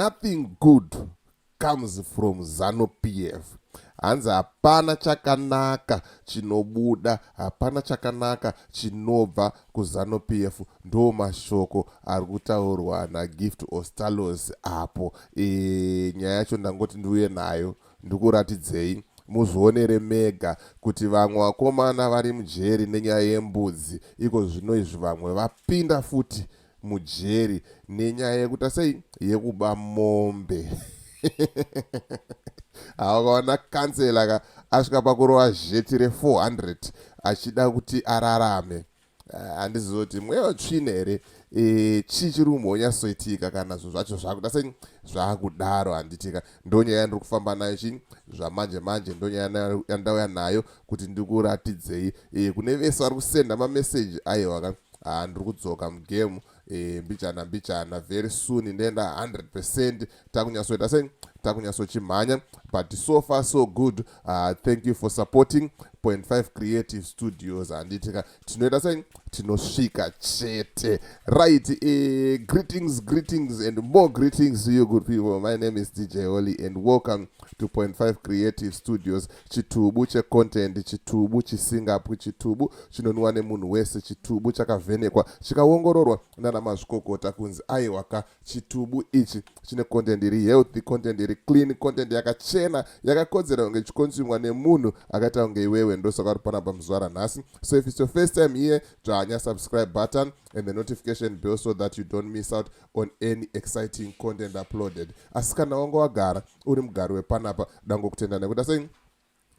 Nothing good comes from ZANU PF. Hanzi hapana chakanaka chinobuda, hapana chakanaka chinobva kuZANU PF. Ndo mashoko ari kutaurwa naGift Ostallos apo. Nyaya yacho ndangoti ndiuye nayo ndikuratidzei muzvionere mega kuti vamwe vakomana vari mujeri nenyaya yembudzi. Iko zvino izvi vamwe vapinda futi mujeri nenyaya yekuita sei? Yekuba mombe. Hawakaona kansela ka asvika pakurova zheti re400 achida kuti ararame. Handizivi kuti mweya wetsvina here, chii chiri kumbonyatsoitika kana zvinhu zvacho zvakuda sei zvakudaro, handitika? Ndo nyaya yandiri kufamba nayo chii zvamanje manje, ndo nyaya yandauya nayo kuti ndikuratidzei. Kune vese vari kusenda mameseji, aiwa ka, ndiri kudzoka mugame mbichana mbichana. Very soon ndoenda 100%, takunyatsoita sei, takunyatsochimhanya. But so far so good. Thank you for supporting Point 5 Creative Studios, handitika? Tinoita sei, tinosvika chete. Right, greetings, greetings and more greetings to you good people. My name is DJ Holly and welcome to Point 5 Creative Studios, chitubu checontent, chitubu chisingapwi, chitubu chinonwiwa nemunhu wese, chitubu chakavhenekwa chikaongororwa nana mazvikokota kunzi aiwaka, chitubu ichi chine content iri healthy, content iri clean, content yakachena, yakakodzera kunge ichiconsumwa nemunhu akaita kunge iwewe. Ndosaka uri panapa muzuva ranhasi. So if it's your first time here, dzvanya subscribe button and the notification bell so that you don't miss out on any exciting content uploaded. Asi kana wanga wagara uri mugari wepanapa, dangokutenda nekuda sei,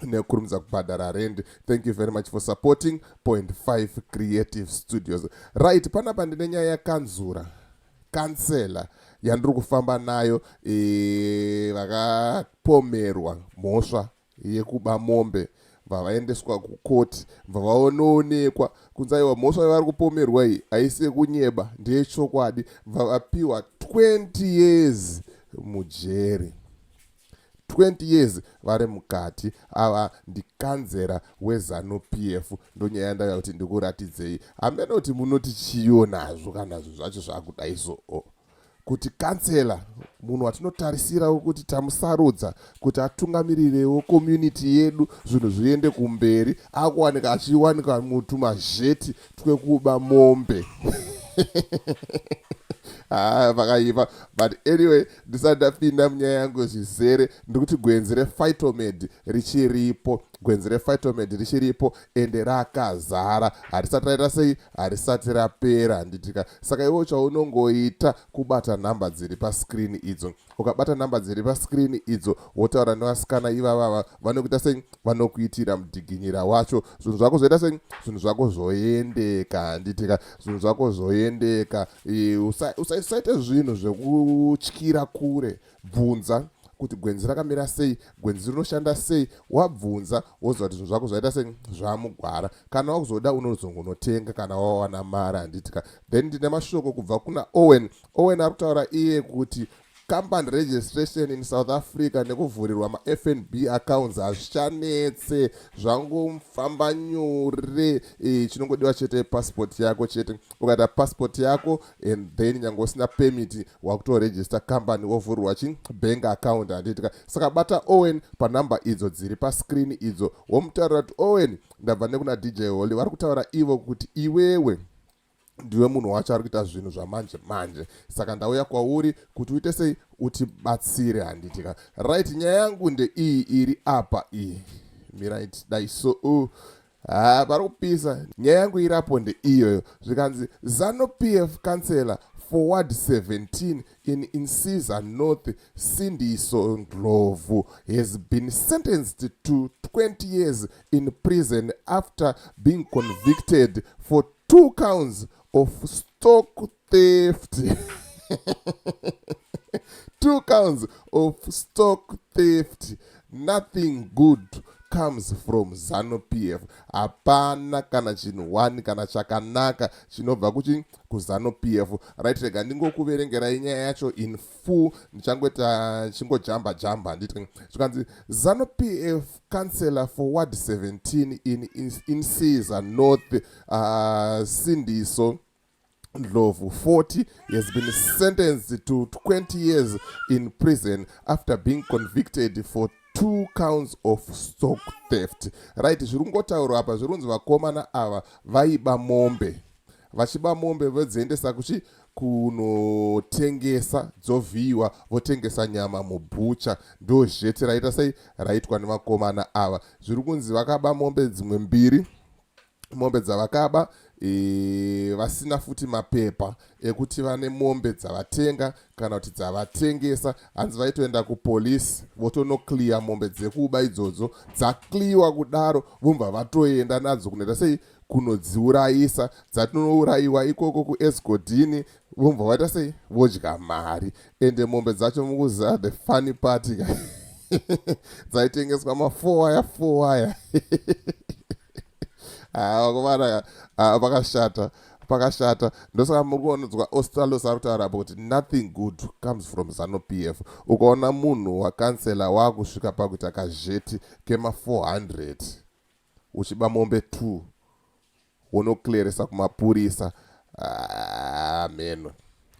nekurumidza kubhadhara rent. Thank you very much for supporting Point 5 Creative Studios. Right, panapa ndine nyaya yakanzura kansela yandiri kufamba nayo, vakapomerwa mhosva yekuba mombe, bva vaendeswa kukoti, bva vaonoonekwa kunzi aiwa, mhosva yavari kupomerwa iyi haisi yekunyeba, ndeyechokwadi, bva vapiwa 20 years mujeri. 20 years vari mukati. Ava ndikanzera weZANU PF. Ndonyaya yandauya kuti ndikuratidzei. Hamene kuti munoti chiyo nazvo kana zvinhu zvacho zvakudai so, kuti kansela, munhu watinotarisirawo kuti tamusarudza kuti atungamirirewo community yedu, zvinhu zviende kumberi, akuwanika achiwanika mutumazheti twekuba mombe. Ha, pakaipa. But anyway, ndisati ndapinda munyaya yangu zvizere, ndikuti gwenzi rePhytomed richiripo, gwenzi rePhytomed richiripo, ende rakazara, harisati raita sei, harisati rapera, handitika? Saka iwo chaunongoita kubata nhamba dziri pascreen idzo. Ukabata nhamba dziri pascreen idzo, wotaura nevasikana ivavava, vanokuita sei, vanokuitira mudhiginyira wacho. Zvinhu zvako zvoita sei, zvinhu zvako zvoendeka, handitika? Zvinhu zvako zvoendeka. Usaite zvinhu zvekutyira kure. Bvunza kuti gwenzi rakamira sei, gwenzi rinoshanda sei. Wabvunza, woziva kuti zvinhu zvako zvaita sei, zvamugwara. Kana wakuzoda, unozongonotenga kana wawana mari, handitika? Then ndine mashoko kubva kuna Owen. Owen ari kutaura iye kuti company registration in South Africa nekuvhurirwa maFNB accounts hazvichanetse, zvangofamba nyore. Chinongodiwa chete passport yako chete. Ukaita passport yako and then nyange usina permit, wakutoregister company, wovhurirwa chi bank account, handitika? Saka bata Owen panhamba idzo dziri pascreen idzo, womutaurira kuti, "Owen, ndabva nekuna DJ Holly, vari kutaura ivo kuti iwewe ndiwe munhu wacho ari kuita zvinhu zvamanje manje, saka ndauya kwauri kuti uite sei, utibatsire," handitika? Right, nyaya yangu ndeiyi iri apa iyi. Mirai, dai so ha, pari kupisa. Nyaya yangu irapo ndeiyoyo. Zvikanzi ZANU PF councillor for ward 17 in Insiza North, Sindiso Ndlovu, has been sentenced to 20 years in prison after being convicted for two counts of stock theft. Two counts of stock theft. Nothing good comes from ZANU PF. Hapana kana chinhu 1 kana chakanaka chinobva kuchi kuZANU PF. Right, rega ndingokuverengerai nyaya yacho in full, ndichangoita chingojamba jamba, handiti? Zvikanzi ZANU PF councillor for ward 17 in Insiza North, Sindiso Ndlovu, 40, has been sentenced to 20 years in prison after being convicted for two counts of stock theft. Right, zviri kungotaurwa apa, zviri kunzi vakomana ava vaiba mombe, vachiba mombe vodziendesa kuchi kunotengesa, dzovhiyiwa, votengesa nyama mubhucha. Ndo zhete raita sei, raitwa nevakomana ava. Zviri kunzi vakaba mombe dzimwe mbiri, mombe dzavakaba vasina futi mapepa ekuti vane mombe dzavatenga kana kuti dzavatengesa. Hanzi vaitoenda kupolisi votonoclear mombe dzekuba idzodzo, dzaclearwa kudaro vobva vatoenda nadzo kunoita sei, kunodziurayisa. Dzatinourayiwa ikoko kuEsigodini, vobva vaita sei, vodya mari. Ende mombe dzacho, mukuziva the funny part, dzaitengeswa ma4 aya, 4 aya. Vakomana, pakashata, pakashata. Ndosaka muri kuonedzwa Australos ari kutaura apo kuti nothing good comes from ZANU PF. Ukaona munhu wakansela waakusvika pakuita kazheti kema400, uchiba mombe 2, wonoclearesa kumapurisa, ameno,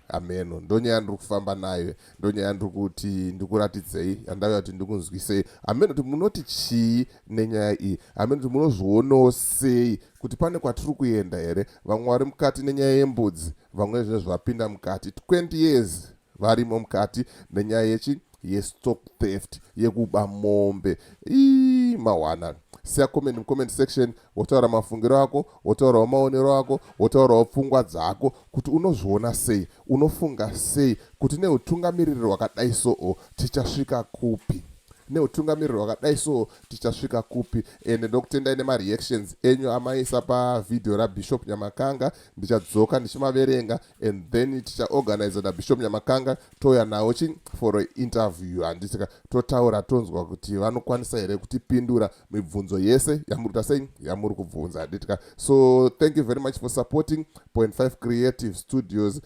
ameno. Ndonyaya ndiri kufamba nayo, ndonyaya ndiri kuti ndikuratidzei, yandauya kuti ndikunzwisei. Hameno kuti munoti chii nenyaya iyi, hameno kuti munozvionawo sei, kuti pane kwatiri kuenda here. Vamwe vari mukati nenyaya yembudzi, vamwe zvinhu zvapinda mukati, 20 years varimo mukati nenyaya yechi yestock theft, yekuba mombe. Ii, mawana. Siya comment mucomment section, wotaura mafungiro ako, wotaurawo maonero ako, wotaurawo pfungwa dzako kuti unozviona sei, unofunga sei kuti neutungamiriri hwakadai soo tichasvika kupi, neutungamiriri hwakadai so tichasvika kupi. Ende ndokutendai nemareactions enyu amaisa pavhidhiyo raBishop Nyamakanga. Ndichadzoka ndichimaverenga and then tichaorganiza naBishop Nyamakanga, touya nawo chi for interview, handitika? Totaura, tonzwa kuti vanokwanisa here kutipindura mibvunzo yese yamuri kuita sei, yamuri kubvunza, handitika? So thank you very much for supporting Point 5 Creative Studios.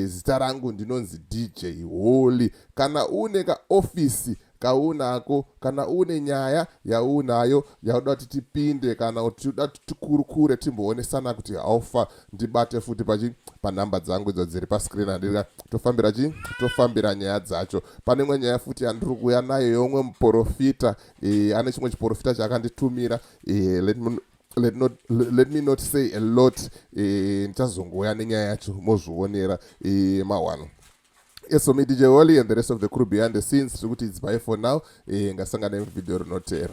Zita rangu ndinonzi DJ Holy. Kana une kaofisi kaunako, kana une nyaya yaunayo yauda kuti tipinde, kana kuti uda kuti tikurukure, timboonesana kuti haufa, ndibate futi pachi panhamba dzangu idzo dziri pascreen, handika? Tofambira chi, tofambira nyaya dzacho. Pane imwe nyaya futi yandiri kuuya nayo yeumwe muprofita, ane chimwe chiprofita chaakanditumira. E, let, me, let me not say a lot. Ndichazongouya nenyaya yacho, mozvionera. Mahwano. Yes, so me, DJ Wally, and the rest of the crew behind the scenes, tiri kuti it's bye for now. Ngasangane muvhidhiyo rinotera.